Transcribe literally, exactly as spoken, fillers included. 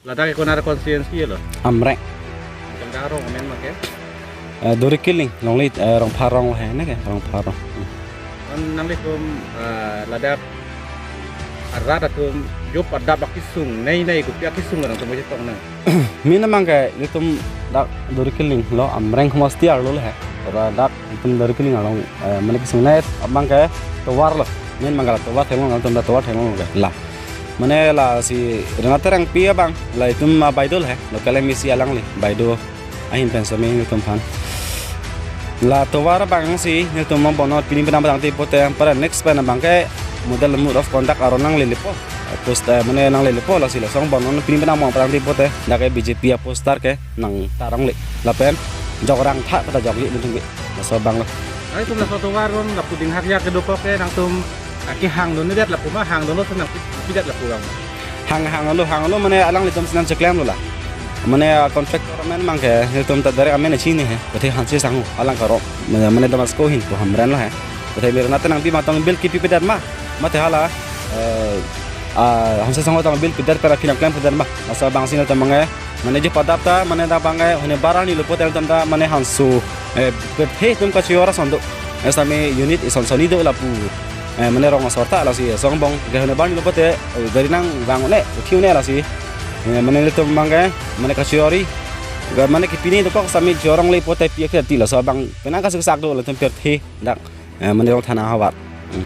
Ladak ke konat constituency lo? Amreng. Jangda arong amen ma ke? Eh, Duri Kiling, longle, eh, Rongpharong he, ne ke, Rongpharong. Hmm. An nanglitum, eh, ladak arat atum jo padap akisung, nei nei kopi akisung nangtum chetong nang? Min abang ke, ilitum dak Duri Kiling lo, Amreng homosti arlo lo he. Ora dak ilitum Duri Kiling along, eh, mane kesung nei abang ke tovar lo. Min abang ke la tovar theklong, ilitum dak tovar theklong ke la. Mane lasi Rina Terangpi abang, la itum, ah, Baideo lo he, local M A C alangli, Baideo ahin pen sitame ilitum aphan. La tovar abang si, ilitum abang non pini penang patangte pote, para next pen abang ke model mode of conduct aron nanglelepo. Post, eh, mane nanglelepo lasi lason abang non pini penang patangte pote, dak ke B J P a-poster ke nangtarong le. Lapen jok rangtha pada jokji ilitum ke. Laso abang lo. Ai tum laso tovar ron lapu dinghak ya kedo ko ke nangtum, ah, kehang dundedet lapu ma, hang dunlo si nangpi, pidet lapu abang? Hang, hanglo, hanglo mane alanglitum si nangcheklemlo la. Mane, ah, contractor amen abang ke, ilitum ta direct amen chini he. Kothe Hanse Sangho, alang karo. Mane, mane Damasco ahin pu Hamren lo he. Kothe mane Rina Terangpi abang tong bill kipipedet ma. Mate hala, eh, ah, Hanse Sangho tong bill pidet pen aphi nangklempedet ma. Laso abang si ilitum abang ke, mane jo padap ta, mane dak abang ke, hone bar arni lo pote ilitum ta, mane hanso, eh, pirthe atum kachejor ason do. Eh, sitame unit ison sonni do lapu. Eh, mane rong asor ta lasi, laso abang ke hone bar arni lo pote, eh, gari nangvang un-e, uthi un-e lasi. Eh, mane ilitum abang ke, mane kachejor-i. Ga mane kepine dokok sitame jorong le pote pi akhir ti laso abang penang kasiksak do ilitum pirthe dak. Eh, mane rong thana havar.